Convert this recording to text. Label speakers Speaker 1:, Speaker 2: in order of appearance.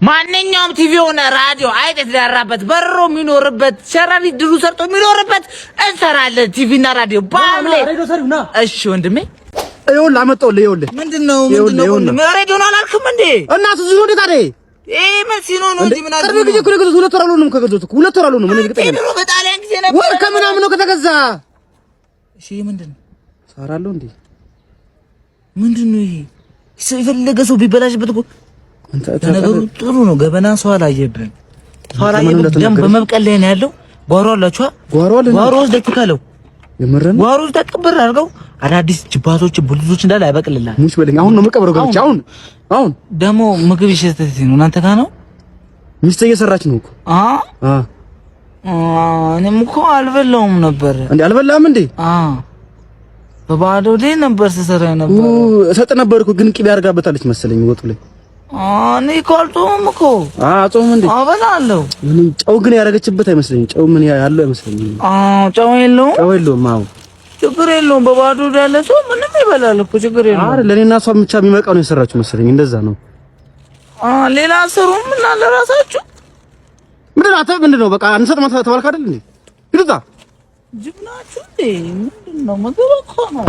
Speaker 1: ማንኛውም ቲቪ ሆነ ራዲዮ አይጥ የተዳራበት በሮ የሚኖርበት ሸረሪት ድሩ ሰርቶ የሚኖርበት እንሰራለን። ቲቪ እና ራዲዮ ባምሌ። እሺ ወንድሜ።
Speaker 2: ይኸውልህ አመጣሁልህ። ይኸውልህ።
Speaker 1: ምንድነው? ምንድነው? ሬዲዮ ነው አላልክም እንዴ?
Speaker 2: እና እሱ ነው እንዴ ታዲያ?
Speaker 1: ይሄ ምን ሲኖ ነው እንጂ ምን
Speaker 2: ቅርብ ጊዜ እኮ ነው የገዛሁት። 2 ወር አልሆነም ከገዛሁት እኮ 2 ወር አልሆነም። እኔ እርግጠኛ ነኝ።
Speaker 1: ድሮ በጣሊያን ጊዜ ነበር።
Speaker 2: ወር ከምናምን ነው ከተገዛ።
Speaker 1: እሺ ምንድነው?
Speaker 2: ሳራለሁ እንዴ?
Speaker 1: ምንድነው ይሄ? የፈለገ ሰው ቢበላሽበት እኮ ለነገሩ ጥሩ ነው። ገበና ሰው አላየብህም። ሰው አላየብህም። ደም በመብቀል ላይ ነው ያለው። ጓሮ አላችሁ?
Speaker 2: ጓሮ አለ።
Speaker 1: ጓሮ ውስጥ ደክካለው።
Speaker 2: የምርህን?
Speaker 1: ጓሮ ውስጥ ተቀብር አድርገው አዳዲስ ጅባቶች ብሉዞች እንዳለ ያበቅልልሃል።
Speaker 2: ሙሽ በለኝ። አሁን ነው የምቀብረው ገብቼ። አሁን አሁን
Speaker 1: ደግሞ ምግብ ይሸተት ነው። እናንተ ጋር ነው።
Speaker 2: ሚስት እየሰራች ነው እኮ።
Speaker 1: አ አ እኔም እኮ አልበላሁም ነበር።
Speaker 2: እንዴ አልበላህም እንዴ?
Speaker 1: አ በባዶ ሆዴ ነበር ስሰራ ነበር።
Speaker 2: እሰጥ ነበር እኮ ግን ቅቤ አድርጋበታለች መሰለኝ ወጡ ላይ።
Speaker 1: እኔ እኮ አልጾምም እኮ።
Speaker 2: አጾምም እንዴ?
Speaker 1: አበላለሁ።
Speaker 2: ምንም ጨው ግን ያደረገችበት አይመስለኝም። ጨው ምን ያለው አይመስለኝም።
Speaker 1: ጨው የለውም።
Speaker 2: ጨው የለውም። አዎ
Speaker 1: ችግር የለውም። በባዶ ሆድ ያለ ሰው ምንም ይበላል እኮ ችግር የለውም።
Speaker 2: አረ ለኔና እሷ ብቻ የሚበቃው ነው የሰራችው መሰለኝ። እንደዛ ነው።
Speaker 1: ሌላ ስሩም እና ለራሳችሁ
Speaker 2: ምንድን ነው አንተ ምንድን ነው? በቃ አንሰጥም ተባልክ አይደል እንዴ? ሂድ ውጣ።
Speaker 1: ጅብ ናችሁ እንዴ? ምንድን ነው? ምግብ እኮ ነው።